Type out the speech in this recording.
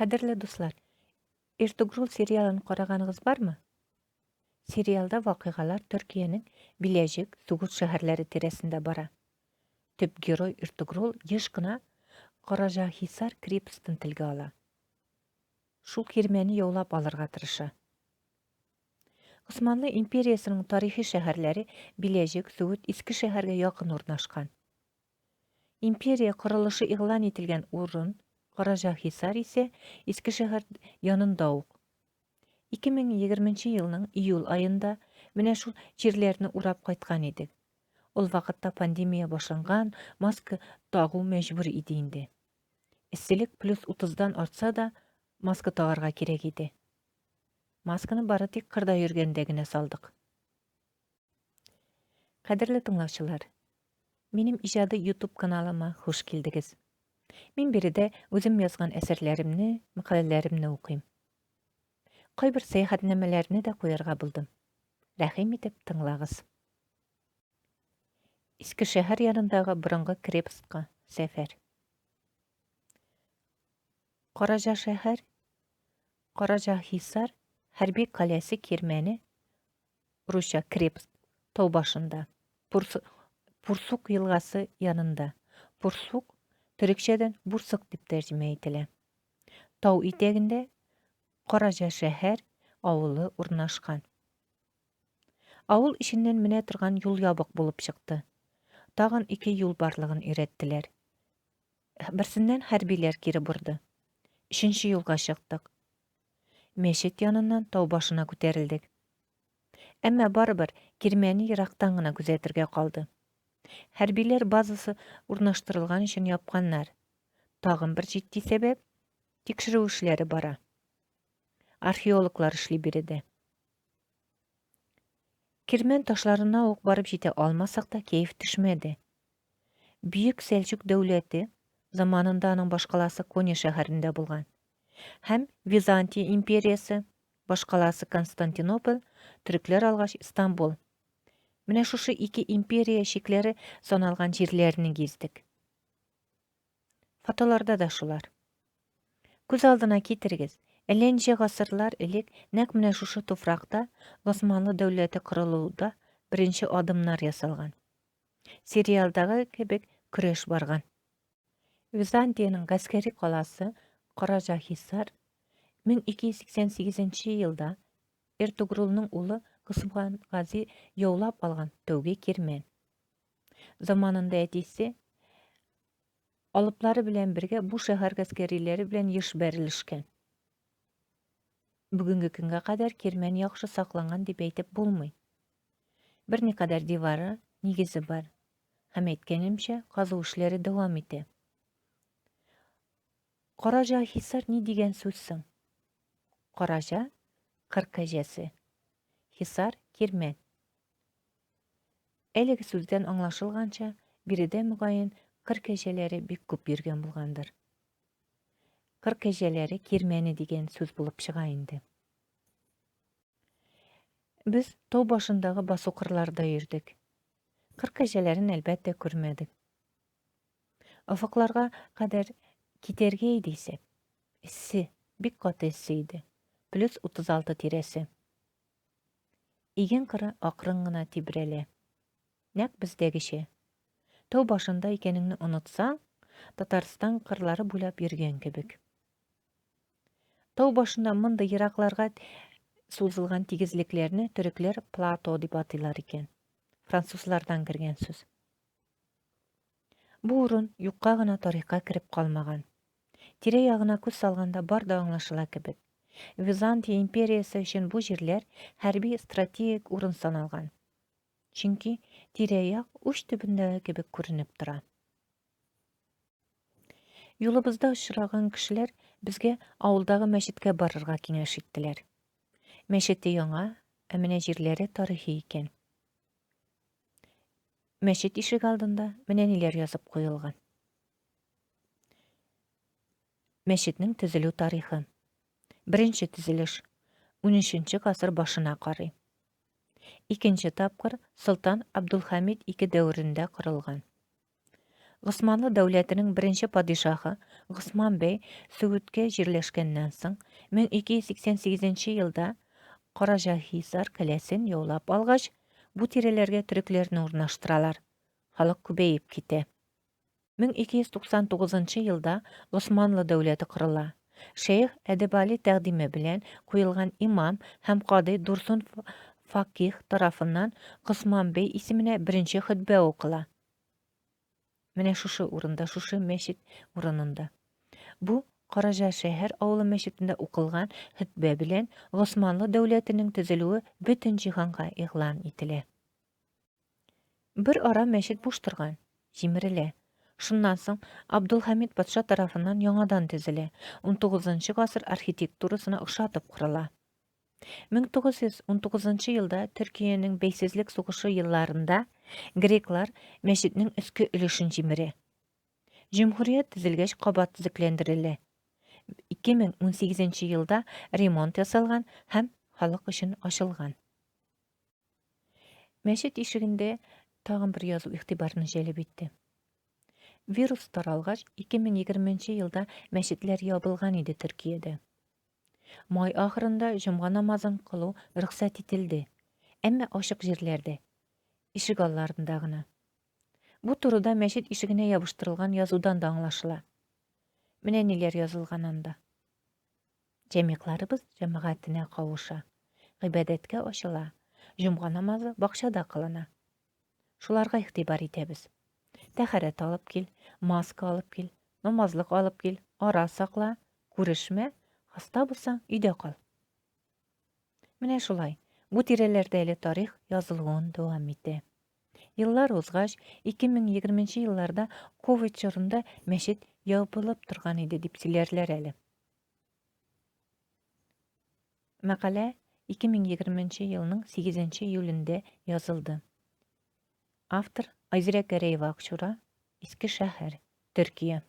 Кадерле дуслар, Эртугрул сериалын караганыгыз бармы? Сериалда вакыйгалар Төркиянең Биләҗик, Сугут шәһәрләре тирәсендә бара. Төп герой Эртугрул еш кына Караҗаһисар крепостен телгә ала. Шул кирмәне яулап алырга тырыша. Госманлы империясенең тарихи шәһәрләре Биләҗик, Сугут иске шәһәргә якын урнашкан. Империя корылышы игълан ителгән урын, Караҗаһисар исә Искешәһәр янында ук. 2020 елның июль аенда менә шул җирләрне урап кайткан идек. Ул вакытта пандемия башланган, маска тагу мәҗбүр иде инде. Эсселек плюс 30-дан артса да, маска тагарга кирәк иде. Масканы бары тик кырда йөргәндә генә салдык. Кадерле тыңлаучылар, минем иҗади YouTube каналыма хуш килдегез. Мин биредә үзем язган әсәрләремне, мәкаләләремне укыйм. Кайбер сәяхәтнамәләрне дә куярга булдым. Рәхим итеп тыңлагыз. Иске шәһәр янындагы борынгы крепостька сәфәр. Караҗа шәһәр, Караҗаһисар хәрби каләсе кирмәне русча крепость, тау башында, Пурс, Пурсук елгасы янында. Пурсук төрекчәдән бурсык дип тәрҗемә ителә. Тау итәгендә Караҗа шәһәр авылы урнашкан. Авыл эченнән менә торган юл ябык булып чыкты. Тагын ике юл барлыгын өйрәттеләр. Берсеннән хәрбиләр кире борды. Өченче юлга чыктык. Мәчет яныннан тау башына күтәрелдек. Әмма барыбер кирмәне ерактан гына күзәтергә калды. Хәрбиләр базасы урнаштырылган өчен япканнар. Тагын бер җитди сәбәп, тикшерү эшләре бара. Археологлар эшли биредә. Кирмән ташларына ук барып җитә алмасак та, кәеф төшмәде. Бөек Сәлҗүк дәүләте заманында аның башкаласы Коня шәһәрендә булган. Һәм Византия империясе, башкаласы Константинополь, төрекләр алгач Истанбул. Менә шушы ике империя чикләре саналган җирләрне гиздек. Фотоларда да шулар. Күз алдына китерегез, әллә ничә гасырлар элек нәкъ менә шушы туфракта Госманлы дәүләте корылуда беренче адымнар ясалган. Сериалдагы кебек көрәш барган. Византиянең гаскәри каласы Караҗаһисар 1288 елда Эртугрулның улы Госман Гази яулап алган тәүге кирмән. Заманында әтисе алыплары белән бергә бу шәһәр гаскәриләре белән еш бәрелешкән. Бүгенге көнгә кадәр кирмән яхшы сакланган дип әйтеп булмый. Берникадәр дивары, нигезе бар. Һәм әйткәнемчә, казу эшләре дәвам итә. Караҗа Хисар ни дигән сүз соң? Караҗа, кыр кәҗәсе. Хисар, кирмән. Әлеге сүздән аңлашылганча, биредә, мөгаен, кыр кәҗәләре бик күп йөргән булгандыр. Кыр кәҗәләре кирмәне дигән сүз булып чыга инде. Без тау башындагы басу-кырларда йөрдек. Кыр кәҗәләрен, әлбәттә, күрмәдек. Офыкларга кадәр китәргә иде исәп. Эссе, бик каты эссе иде. Плюс 36 тирәсе. Иген кыры акрын гына тибрәлә. Нәкъ бездәгечә. Тау башында икәнеңне онытсаң, Татарстан кырлары буйлап йөргән кебек. Тау башында мондый еракларга сузылган тигезлекләрне төрекләр плато дип атыйлар икән. Французлардан кергән сүз. Бу урын юкка гына тарихка кереп калмаган. Тирә-ягына күз салганда бар да аңлашыла кебек. Византия империясе өчен бу җирләр хәрби стратегик урын саналган. Чөнки тирә-як уч төбендәге кебек күренеп тора. Юлыбызда очраган кешеләр безгә авылдагы мәчеткә барырга киңәш иттеләр. Мәчете яңа, ә менә җирләре тарихи икән. Мәчет ишек алдында менә ниләр язып куелган. Мәчетнең төзелү тарихы. Беренче төзелеш 13 гасыр башына карый. Икенче тапкыр Солтан Абдулхамид II дәверендә корылган. Госманлы дәүләтенең беренче падишаһы Госман бәй Сөгеткә җирләшкәннән соң, 1288 елда Караҗаһисар каләсен яулап алгач, бу тирәләргә төрекләрне урнаштыралар. Халык күбәеп китә. 1299 елда Госманлы дәүләте корыла. Шәех Әдебали тәкъдиме белән куелган имам һәм кадый Дурсун Факих тарафыннан Госман бәй исеменә беренче хөтбә укыла. Менә шушы урында, шушы мәчет урынында. Бу Караҗа шәһәр авылы мәчетендә укылган хөтбә белән Госманлы дәүләтенең төзелүе бөтен җиһанга игълан ителә. Бер ара мәчет буш торган, җимерелә. Шуннан соң Абдулхамид патша тарафыннан яңадан төзелә, 19 гасыр архитектурасына охшатып корыла. 1919 елда Төркиянең бәйсезлек сугышы елларында греклар мәчетнең өске өлешен җимерә. Җөмһүрият төзелгәч кабат төзекләндерелә. 2018 елда ремонт ясалган һәм халык өчен ачылган. Мәчет ишегендә тагын бер язу игътибарны җәлеп итте. Вирус таралгач, 2020 елда мәчетләр ябылган иде Төркиядә. Май ахырында җомга намазын кылу рөхсәт ителде, әмма ачык җирләрдә, ишек алларында гына. Бу турыда мәчет ишегенә ябыштырылган язудан да аңлашыла. Менә ниләр язылган анда. Җәмигъларыбыз җәмәгатенә кавыша, гыйбадәткә ачыла, җомга намазы бакчада кылына. Шуларга игътибар итәбез. Тәхәрәт алып кил, маска алып кил, намазлык алып кил, ара сакла, күрешмә, хаста булсаң, өйдә кал. Менә шулай, бу тирәләрдә әле тарих язылуын дәвам итә. Еллар узгач, 2020 елларда ковид чорында мәчет ябылып торган иде дип сөйләрләр әле. Мәкалә 2020 елның 8 июлендә язылды. Автор Айзирәк Гәрәева Акчура, Иске шәһәр, Төркия.